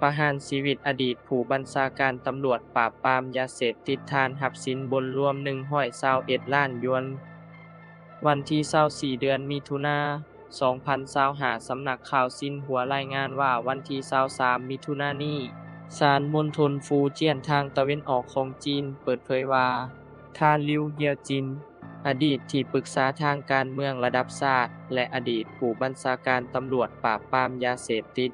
ປະຫານຊີວິດອະດີດຜູ້ບັນຊາການຕຳຫຼວດປາບປາມຢາເສບຕິດ ທ່ານ ຮັບສິນບົນລວມ ໜຶ່ງຮ້ອຍຊາວເອັດລ້ານຢວນ. ວັນທີຊາວສີ່ ເດືອນມິຖຸນາ ສອງພັນຊາວຫ້າ ສຳນັກຂ່າວຊິນຫົວລາຍງານວ່າ ວັນທີຊາວສາມ ມິຖຸນານີ້ ສານມົນທົນຟູຈຽນທາງຕາເວັນອອກຂອງຈີນເປີດເຜີຍວ່າ ທ່ານ ລິວ ຢຽວຈິນ ອະດີດທີ່ປຶກສາທາງການເມືອງລະດັບຊາດ ແລະ ອະດີດຜູ້ບັນຊາການຕຳຫຼວດປາບປາມຢາເສບຕິດ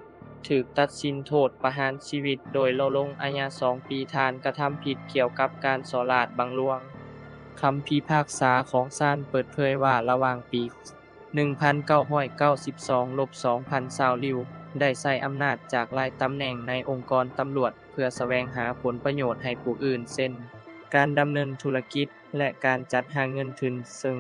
ຖືກຕັດສິນໂທດປະຫານຊີວິດໂດຍລະລົງອາຍາສອງປີ ຖານກະທຳຜິດກ່ຽວກັບການສໍ້ລາດບັງຫຼວງ. ຄຳພິພາກສາຂອງສານເປີດເຜີຍວ່າ ລະຫວ່າງປີ ໜຶ່ງພັນເກົ້າຮ້ອຍເກົ້າສິບສອງ ລົບ ສອງພັນຊາວ ລິວ ໄດ້ໃຊ້ອຳນາດຈາກຫຼາຍຕຳແໜ່ງໃນອົງກອນຕຳຫຼວດ ເພື່ອສະແຫວງຫາຜົນປະໂຫຍດໃຫ້ຜູ້ອື່ນ ເຊັ່ນ ການດຳເນີນທຸລະກິດ ແລະ ການຈັດຫາເງິນທຶນ, ເຊິ່ງ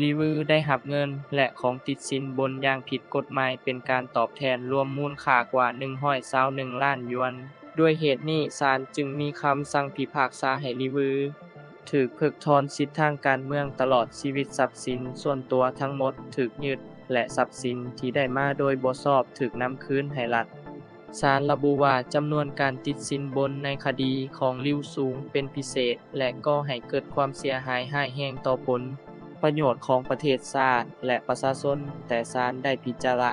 ລິວ ໄດ້ຮັບເງິນ ແລະ ຂອງຕິດສິນບົນຢ່າງຜິດກົດໝາຍເປັນການຕອບແທນ ລວມມູນຄ່າກວ່າ ໜຶ່ງຮ້ອຍຊາວໜຶ່ງລ້ານຢວນ. ດ້ວຍເຫດນີ້ ສານຈຶ່ງມີຄຳສັ່ງພິພາກສາໃຫ້ ລິວ ຖືກເພິກຖອນສິດທາງການເມືອງຕະຫຼອດຊີວິດ, ຊັບສິນສ່ວນຕົວທັງໝົດຖືກຍຶດ ແລະ ຊັບສິນທີ່ໄດ້ມາໂດຍບໍ່ຊອບຖືກນຳຄືນໃຫ້ລັດ. ສານລະບຸວ່າ ຈຳນວນການຕິດສິນບົນໃນຄະດີຂອງ ລິວ ສູງເປັນພິເສດ ແລະ ກໍ່ໃຫ້ເກີດຄວາມເສຍຫາຍຮ້າຍແຮງຕໍ່ຜົນປະໂຫຍດຂອງປະເທດຊາດ ແລະ ປະຊາຊົນ, ແຕ່ສານໄດ້ພິຈາລະ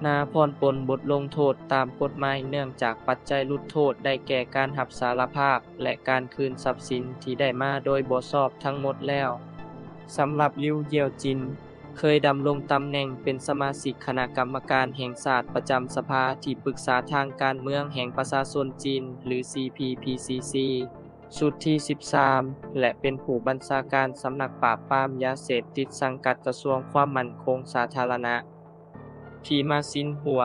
ນາຜ່ອນປົນບົດລົງໂທດຕາມກົດໝາຍ ເນື່ອງຈາກປັດໄຈຫຼຸດໂທດໄດ້ແກ່ການຮັບສາລະພາບ ແລະ ການຄືນຊັບສິນທີ່ໄດ້ມາໂດຍບໍ່ຊອບທັງໝົດແລ້ວ. ສຳລັບ ລິວ ຢຽວຈິນ ເຄີຍດຳລົງຕຳແໜ່ງເປັນສະມາຊິກຄະນະກຳມະການແຫ່ງຊາດປະຈຳສະພາທີ່ປຶກສາທາງການເມືອງແຫ່ງປະຊາຊົນຈີນ ຫຼື ຊີ ພີ ພີ ຊີ ຊີ ຊຸດທີສິບສາມ ແລະ ເປັນຜູ້ບັນຊາການສຳນັກປາບປາມຢາເສບຕິດສັງກັດກະຊວງຄວາມໝັ້ນຄົງສາທາລະນະ. ທີ່ມາຊິນຫົວ.